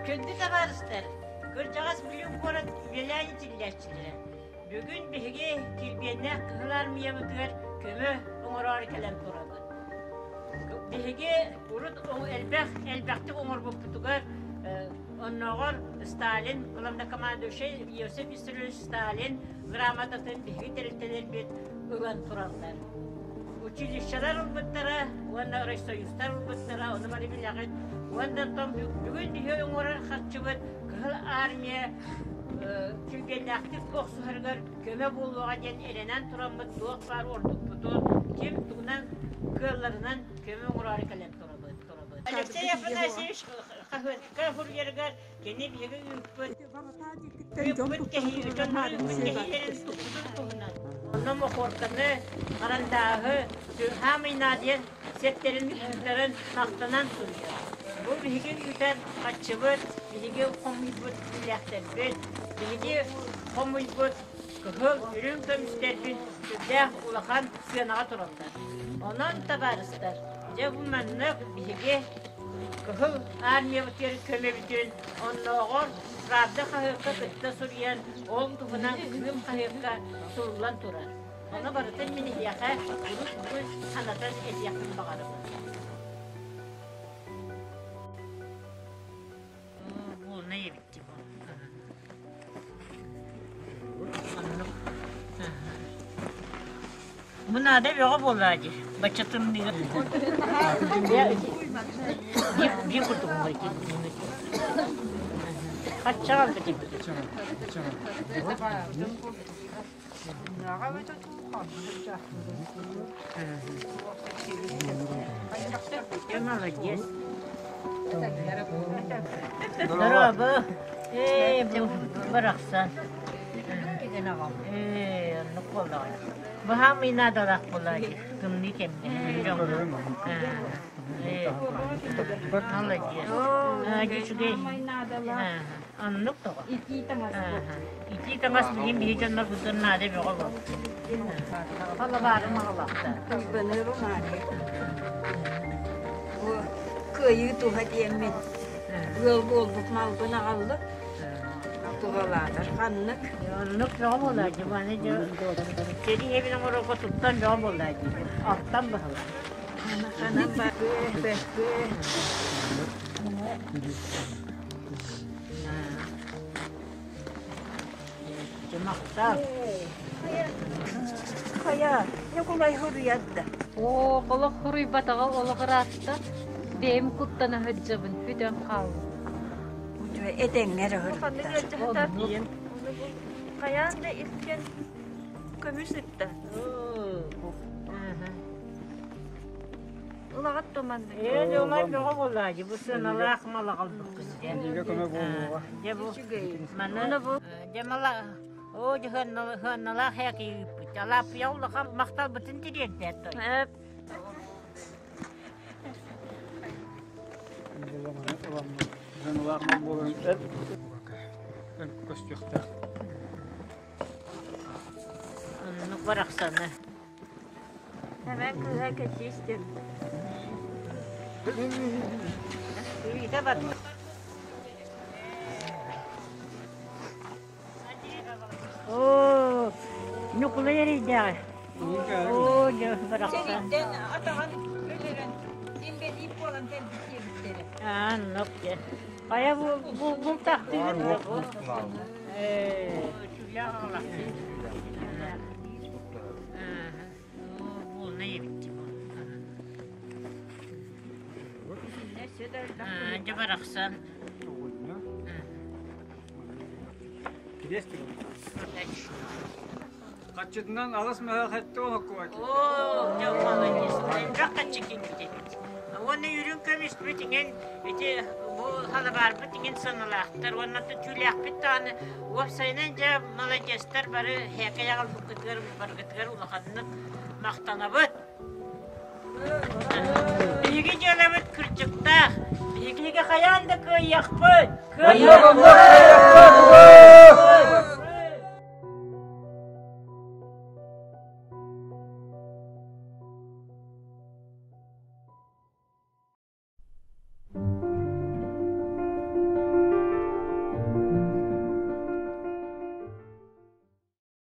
Күндү табаарыстар, кырдьаҕас Бүлүү куорат үлэлээн итиллээччилэрэ, бүгүн биһиги килбиэннээх Кыһыл Аармыйабытыгар көмө оҥороору кэлэн турабыт. Биһиги урут элбэх элбэхтик оҥорбуппутугар оннооҕор Сталин, главнокомандующий Иосиф Виссарионович Сталин грамотатын биһиги тэрилтэлэрбит ылан тураллар. Училищелар ылбыттара уонна райсоюзтар ылбыттара, ону бары билэҕит. Уонна оттон бүгүн биһи оҥорор харчыбыт Кыһыл Армия килбиэннээхтик охсуһарыгар көмө буолуоҕа диэн эрэнэн тураммыт туох баар ордукпутун ким тугунан кыалларынан көмө оҥороору кэлэн турабыт. Алексей Афанасьевич хаһыатка суруйарыгар кини биһиги ыыппыт ыыппыт кэһиилэрин туппутун туһунан. Онно мохуорканы, харандааһы, хаамый диэн сэптэрин ыытарын махтанан суруйар. Бу биһиги ыытар харчыбыт, биһиги хомуйбут түүлээхтэрбит, биһиги хомуйбут кыһыл, үрүҥ көмүстэрбит сүрдээх улахан сыанаҕа тураллар. Онон, табаарыстар, дьэ бу маннык биһиги Кыһыл армиябытыгар көмөбүтүн оннооҕор Правда хаһыакка кытта суруйан, ол туһунан Кыым хаһыакка суруллан турар. Ону барытын мин эһиэхэ урут бүгүн санатан этиэхпин баҕарабын. Буолна эбит бу. Оннук. Бу наада бөҕө буоллаа дии. Бачча тымныыга. Биир курдук Хаччаҕал битим. Ты молодец. Дорообо. Ээ, бу барахсан. Ээ, оннук буоллаҕа. Баһаамый наадалаах буоллаҕа дии, тымныы кэмҥэ. Ээ, молодец. Үчүгэй. Оннук тоҕо? Итии таҥас Итии таҥас билигин биһи дьоннорбутун наада бөҕө буолла. Халабаары маҕалахта. Бу кыайыы туһа диэммин ыал буолбут малбын аҕаллым. Туһалаатар ханнык. Оннук бөҕө буолаа дии, маны дьэ сэрии эбин оҥорорго туттан бөҕө буоллаа дии. Алтан баһылар. Ханан бакы, Махтал. Хайа, Ньукулай хоруйарда. Оо, олох хоруйбатаҕа олох ыраатта. Бэйэм куттана сылдьабын, бүтэн хааллым. Үтүө этэҥҥэ эрэ сырытта. Хайаан да искэн көмүс ытта. Улаҕат туманнык. Ээ, дьоҥор бөҕө буоллаа дии, бу сыаналаах мал аҕалбыккын дьэ. Эһиги көмө буолуоҕа. Дьэ бу манна бу дьэ мала оо дьэ сыаналаах ээки ыыппыт. Алааппыйа улахан махталбытын тириэрдэр той. Сыаналаах мал буоларын эр көстүөхтээх. Оннук барахсаны. Эмэн кыыһа кэчиистим. Ыйыта барда. Оо, Ньукулай эрэйдээҕи. Оо, дьэ, барахсан. Сэрииттэн атаҕын өлөрөн, инбэлиит буолан кэлбит диэбиттэрэ. Аа, оннук дьэ. Хайа бу бу бултахтыгыт да бу? Ээ, чулях аҕалахтыы. Дьэ барахсан. Хаччытынан алыс мөһөх этте оһоккуба Оо, дьэ молодец. Элбэх хаччы киирбит эбит. Уонна үрүҥ көмүспүт иҥэн ити бу халабаарбыт иҥин сыаналаахтар уонна түүлээхпит даҕаны уопсайынан дьэ маладьыастар бары һээкэй аҕалбыккытыгар барыгытыгар улаханнык махтанабыт. Биһиги дьыалабыт кырдьыктаах. Биһиги хайаан да кыайыахпыт! Кыайыахпыт!